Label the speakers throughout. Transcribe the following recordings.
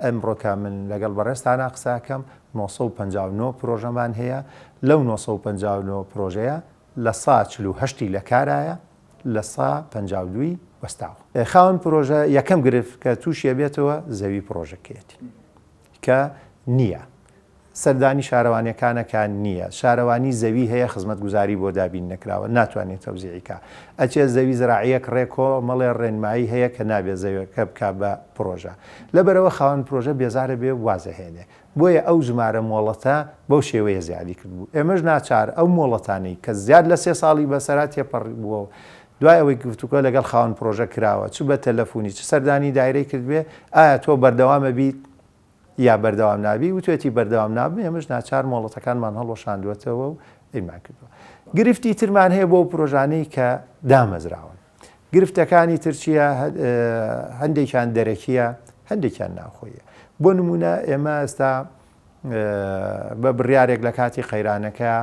Speaker 1: ئەمڕۆ کە من لەگەڵ بەڕێزتانا قسە ئەکەم 959 پرۆژەمان هەیە، لەو 959 پرۆژەیە لە سا 48 ی لە کارایە، لە سا 52 ی وەستاوە. خاوەن پرۆژە یەکەم گرفت کە تووشی ئەبێتەوە زەوی پرۆژەکەیەتی کە نییە. سەردانی شارەوانیەکانەکە نییە، شارەوانی زەوی هەیە خزمەتگوزاری بۆ دابین نەکراوە ناتوانێت تەوزیعی کا، ئەچێت زەوی زراعیەک ڕێ کۆمەڵێ ڕێنمایی هەیە کە نابێت زەویەکە بکا بە پرۆژە لەبەرئەوە خاوەن پرۆژە بێزارە بێ وازەهێنێ بۆیە ئەو ژمارە مۆڵەتە بەو شێوەیە زیادی کردبوو ئێمەش ناچار ئەو مۆڵەتانەی کە زیاد لە سێ ساڵی بەسەرا تێپەڕیبووەوە دوای ئەوەی گفتوگۆ لەگەڵ خاوەن پرۆژە کراوە چ بە تەلەفونی چ سەردانی دایرەی کردبێ ئایا تۆ بەردەوامە بیت یا بەردەوام نابی؟ وتوێتی بەردەوام نابم، ئێمەش ناچار مۆڵەتەکانمان هەڵوەشاندووەتەوە و ئەیمان کردووە. گرفتی ترمان هەیە بۆ ئەو پرۆژانەی کە دامەزراون. گرفتەکانی تر چییە؟ هەندێکیان دەرەکییە، هەندێکیان ناوخۆییە. بۆ نموونە ئێمە ئێستا بە بڕیارێک لە کاتی قەیرانەکە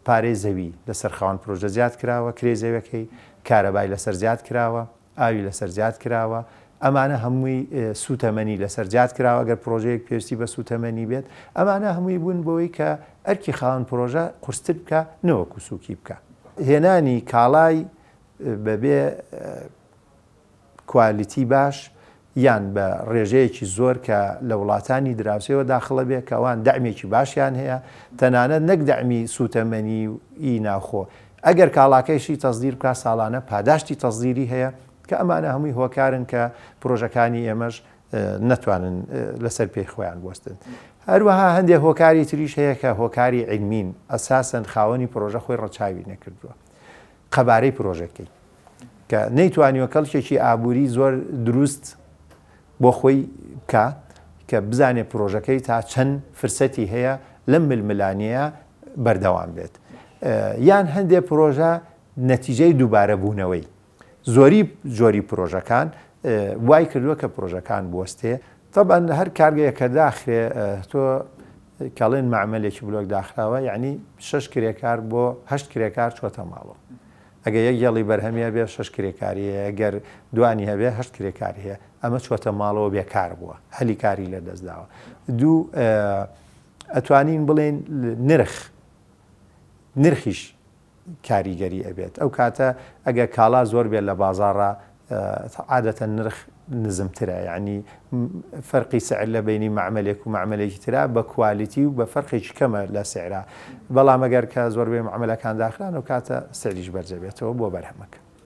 Speaker 1: پارەی زەوی لەسەر خاوەن پرۆژە زیاد کراوە، کرێی زەویەکەی، کارەبای لەسەر زیاد کراوە، ئاوی لەسەر زیاد کراوە، ئەمانە هەمووی سووتەمەنی لەسەر زیاد کراوە گەر پرۆژەیەک پێویستی بە سووتەمەنی بێت، ئەمانە هەمووی بوون بەوەی کە ئەرکی خاوەن پرۆژە قورستر بکا نەوەکو سووکی بکا. هێنانی کاڵای بەبێ کوالیتی باش یان بە ڕێژەیەکی زۆر کە لە وڵاتانی دراوسێوە داخڵە بێ کە ئەوان دەعمێکی باشیان هەیە تەنانەت نەک دەعمی سووتەمەنی ی ناوخۆ ئەگەر کاڵاکەیشی تەسدیر بکا ساڵانە پاداشتی تەسدیری هەیە کە ئەمانە هەمووی هۆکارن کە پرۆژەکانی ئێمەش نەتوانن لەسەر پێی خۆیان بوەستن. هەروەها هەندێک هۆکاری تریش هەیە کە هۆکاری عیلمین ئەساسەن خاوەنی پرۆژە خۆی ڕەچاوی نەکردووە قەبارەی پرۆژەکەی کە نەیتوانیوە کەڵکێکی ئابووری زۆر دروست بۆ خۆی بکا کە بزانێ پرۆژەکەی تا چەند فرسەتی هەیە لەم ململانێیە بەردەوام بێت یان هەندێ پرۆژە نەتیجەی دووبارە بوونەوەی زۆری جۆری پرۆژەکان وای کردووە کە پرۆژەکان بوەستێ. تەبعەن هەر کارگەیەک کە داخرێ تۆ کەڵێن مەعمەلێکی بلۆک داخراوە یعنی شەش کرێکار بۆ هەشت کرێکار چۆتە ماڵەوە. ئەگەر یەک هێڵی بەرهەمی هەبێ شەش کرێکاری هەیە، گەر دوانی هەبێ هەشت کرێکاری هەیە، ئەمە چۆتە ماڵەوە بێکار بووە، هەلی کاری لەدەست داوە. دوو ئەتوانین بڵێین نرخ، نرخیش کاریگەری ئەبێت. ئەو کاتە ئەگەر کاڵا زۆر بێت لە بازاڕا عادەتەن نرخ نزمترە یانی فەرقی سعر لە بەینی مەعمەلێک و مەعمەلێکی ترا بە کوالیتی و بە فەرقێکی کەمە لە سعرا بەڵام ئەگەر کە زۆربەی مەعمەلەکان داخران ئەو کاتە سعریش بەرزەبێتەوە بۆ بەرهەمەکە.